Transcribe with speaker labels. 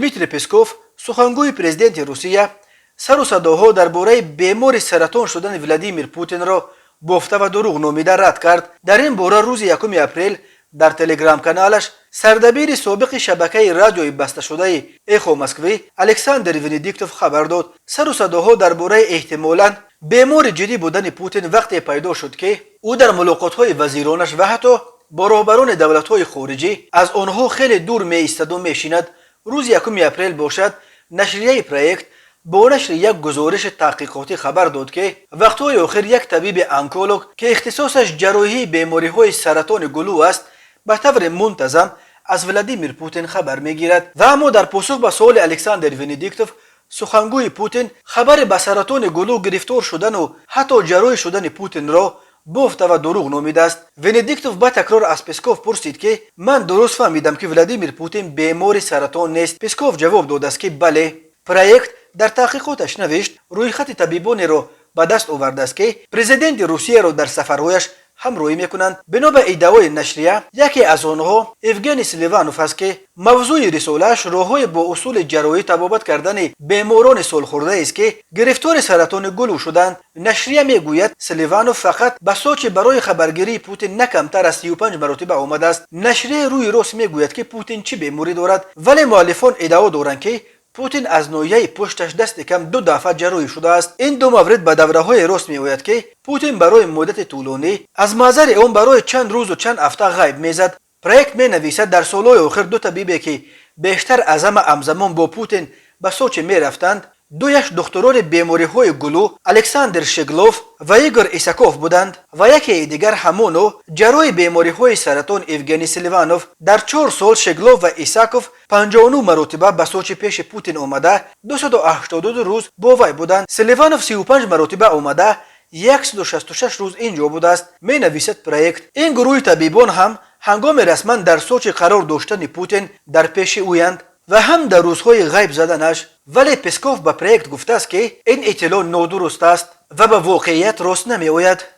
Speaker 1: Дмитрий Песков, сухангӯи президенти Русия, сару садоҳо дар бораи бемори саратон шудани Владимир Путинро бофта ва дурӯғ номида рад кард. Дар ин бора рӯзи 1 апрел дар телеграм-каналаш сардабири собиқи шабакаи радиои басташудаи «Эхо Москвы» Александр Венедиктов хабар дод. Сару садоҳо дар бораи эҳтимолан бемори ҷиддӣ будани Путин вақте пайдо шуд, ки ӯ дар мулоқотҳои вазиронаш ва ҳатто бо роҳбарони давлатҳои хориҷӣ аз онҳо хеле дур меистанду мешинад. Рӯзи 1 апрел бошад, нашрияи «Проект» бо нашри як гузориши таҳқиқотӣ хабар дод, ки вақтҳои охир як табиби онколог, ки ихтисосаш ҷарроҳии бемориҳои саратони гулӯ аст, ба таври мунтазам аз Владимир Путин хабар мегирад. Ва аммо дар посух ба суоли Александр Венедиктов, сухангӯи Путин хабари ба саратони гулӯ гирифтор шудану ҳатто ҷарроҳӣ шудани Путинро бофта ва дурӯғ номидааст. Венедиктов ба такрор аз Песков пурсид, ки ман дуруст фаҳмидам, ки Владимир Путин бемори саратон нест? Песков ҷавоб додааст, ки бале. «Проект» дар таҳқиқоташ навишт, рӯйхати табибонеро ба даст овардааст, ки президенти Русияро дар сафарҳояш ҳамроҳӣ мекунанд. Бино ба иддаои нашрия, яке аз онҳо Евгений Селиванов аст, ки мавзӯи рисолааш роҳҳои бо усули ҷарроҳӣ табобат кардани беморони солхӯрдаест, ки гирифтори саратони гулӯ шуданд. Нашрия мегӯяд, Селиванов фақат ба Сочи барои хабаргирии Путин на камтар аз 35 маротиба омадааст. Нашрия рӯи рост мегӯяд, ки Путин чӣ беморӣ дорад, вале муаллифон иддао доранд, ки Путин аз ноҳияи пушташ дасти кам ду дафъа ҷарроҳӣ шудааст. Ин ду маврид ба давраҳое рост меояд, ки Путин барои муддати тӯлонӣ аз маҳзари он барои чанд рӯзу чанд ҳафта ғайб мезад. «Проект» менависад, дар солҳои охир ду табибе, ки бештар аз ҳама ҳамзамон бо Путин ба Сочи мерафтанд, дуяш духтурони бемориҳои гулӯ Александр Шеглов ва Игор Исаков буданд ва якеи дигар ҳамоно ҷарроҳи бемориҳои саратон Евгений Селиванов. Дар 4 сол Шеглов ва Исаков 59 маротиба ба Сочи пеши Путин омада, 282 рӯз бо вай буданд. Селиванов 35 маротиба омада, 166 рӯз ин ҷо будааст, менависад «Проект». Ин гурӯҳи табибон ҳам ҳангоми расман дар Сочи қарор доштани Путин дар пеши ӯянд ва ҳам дар рӯзҳои ғайб заданаш. Вале Песков ба «Проект» гуфтааст, ки ин иттилоъ нодуруст аст ва ба воқеият рост намеояд.